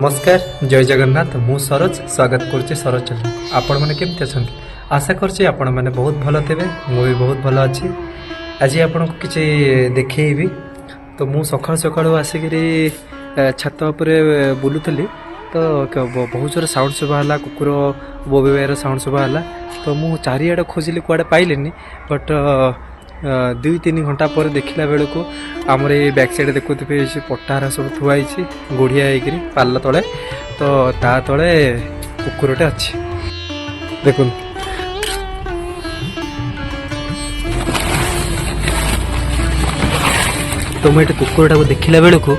ନମସ୍କାର, ଜୟ ଜଗନ୍ନାଥ। ମୁଁ ସରୋଜ, ସ୍ୱାଗତ କରୁଛି ସରୋଜ ଚ୍ୟାନେଲ। ଆପଣମାନେ କେମିତି ଅଛନ୍ତି? ଆଶା କରୁଛି ଆପଣମାନେ ବହୁତ ଭଲ ଥିବେ। ମୁଁ ବି ବହୁତ ଭଲ ଅଛି। ଆଜି ଆପଣଙ୍କୁ କିଛି ଦେଖେଇବି। ତ ମୁଁ ସକାଳୁ ସକାଳୁ ଆସିକିରି ଛାତ ଉପରେ ବୁଲୁଥିଲି, ତ ବହୁତ ଜୋରେ ସାଉଣ୍ଡ ଶୁଭା ହେଲା, କୁକୁର ବୋବେଇବାର ସାଉଣ୍ଡ ଶୁଭା ହେଲା। ତ ମୁଁ ଚାରିଆଡ଼େ ଖୋଜିଲି, କୁଆଡ଼େ ପାଇଲିନି। ବଟ୍ 2-3 ଘଣ୍ଟା ପରେ ଦେଖିଲା ବେଳକୁ ଆମର ଏଇ ବ୍ୟାକ୍ ସାଇଡ଼୍ ଦେଖୁଥିବେ, ଏଇ ସେ ପଟାରା ସବୁ ଥୁଆ ହେଇଛି ଗୋଢ଼ିଆ ହେଇକିରି ପାଲ ତଳେ। ତ ତା ତଳେ କୁକୁରଟେ ଅଛି, ଦେଖନ୍ତୁ। ତ ମୁଁ ଏଠି କୁକୁରଟାକୁ ଦେଖିଲା ବେଳକୁ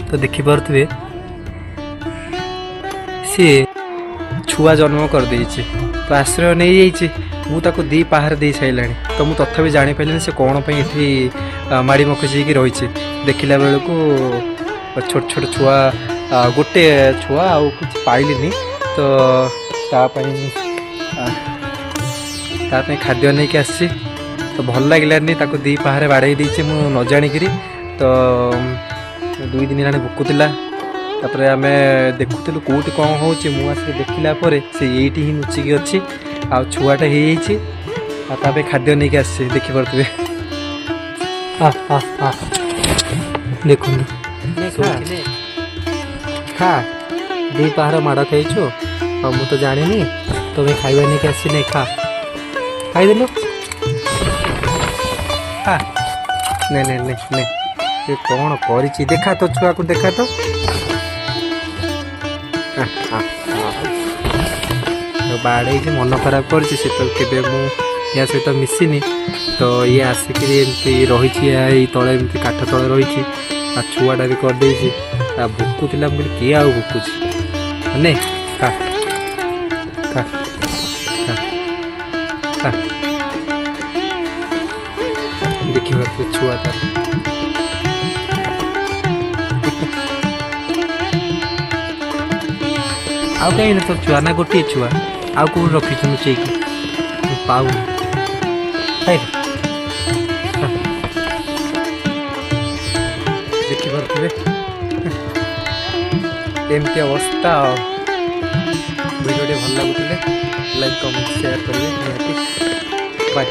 ତ ଦେଖିପାରୁଥିବେ, ସିଏ ଛୁଆ ଜନ୍ମ କରିଦେଇଛି, ତ ଆଶ୍ରୟ ନେଇଯାଇଛି। ମୁଁ ତାକୁ ଦି ପାହାର ଦେଇ ସାରିଲାଣି, ତ ମୁଁ ତଥାପି ଜାଣିପାରିଲିନି ସେ କ'ଣ ପାଇଁ ଏଠି ମାଡ଼ି ମକଚି ହେଇକି ରହିଛି। ଦେଖିଲା ବେଳକୁ ଛୋଟ ଛୋଟ ଛୁଆ, ଗୋଟେ ଛୁଆ, ଆଉ କିଛି ପାଇଲିନି। ତ ତା ପାଇଁ ଖାଦ୍ୟ ନେଇକି ଆସିଛି। ତ ଭଲ ଲାଗିଲାନି, ତାକୁ ଦି ପାହାରେ ବାଡ଼େଇ ଦେଇଛି ମୁଁ ନ ଜାଣିକିରି। ତ 2 ଦିନ ହେଲାଣି ଭୁକୁଥିଲା। ତାପରେ ଆମେ ଦେଖୁଥିଲୁ କେଉଁଠି କ'ଣ ହେଉଛି। ମୁଁ ଆସିକି ଦେଖିଲା ପରେ ସେ ଏଇଠି ହିଁ ଲୁଚିକି ଅଛି ଆଉ ଛୁଆଟା ହେଇଯାଇଛି। ଆଉ ତା ପାଇଁ ଖାଦ୍ୟ ନେଇକି ଆସିଛି, ଦେଖିପାରୁଥିବେ। ଆ ଆ ଆ, ଦେଖନ୍ତୁ। ଖା, ଦି ପାହାର ମାଡ଼ ଖାଇଛୁ ଆଉ ମୁଁ ତ ଜାଣିନି। ତମେ ଖାଇବା ନେଇକି ଆସିଛି, ନେ ଖା, ଖାଇଦେଲୁ। ଖା, ନେ ନେ ନେ ନେ। ସେ କ'ଣ କରିଛି ଦେଖା, ତୋ ଛୁଆକୁ ଦେଖା ତ। ଆ, ଆ, ଆ। ବାଡ଼େଇକି ମନ ଖରାପ କରିଛି ସେ। ତ କେବେ ମୁଁ ୟା ସହିତ ମିଶିନି, ତ ଇଏ ଆସିକିରି ଏମିତି ରହିଛି, ଏଇ ତଳେ ଏମିତି କାଠ ତଳେ ରହିଛି ଆଉ ଛୁଆଟା ବି କରିଦେଇଛି। ଆଉ ଭୁକୁଥିଲା। ମୁଁ କହିଲି, କିଏ ଆଉ ଭୁକୁଛି? ନେ ଖା, ଖା, ଖା, ଖା। ଦେଖିପାରୁଥିବେ ଛୁଆ ତାର। ଆଉ କାହିଁ ନା ତୋର ଛୁଆ ନା ଗୋଟିଏ ଛୁଆ? ଆଉ କୋଉଠି ରଖିଛୁ ଲୁଚେଇକି? ମୁଁ ପାଉନି। ଖାଇଦେ। ଖା। ଦେଖିପାରୁଥିବେ ଏମିତି ଅବସ୍ଥା। ଆଉ ଭିଡ଼ିଓଟି ଭଲ ଲାଗୁଥିଲେ ଲାଇକ୍, କମେଣ୍ଟ, ସେୟାର କରିବେ ନିହାତି। ବାଏ।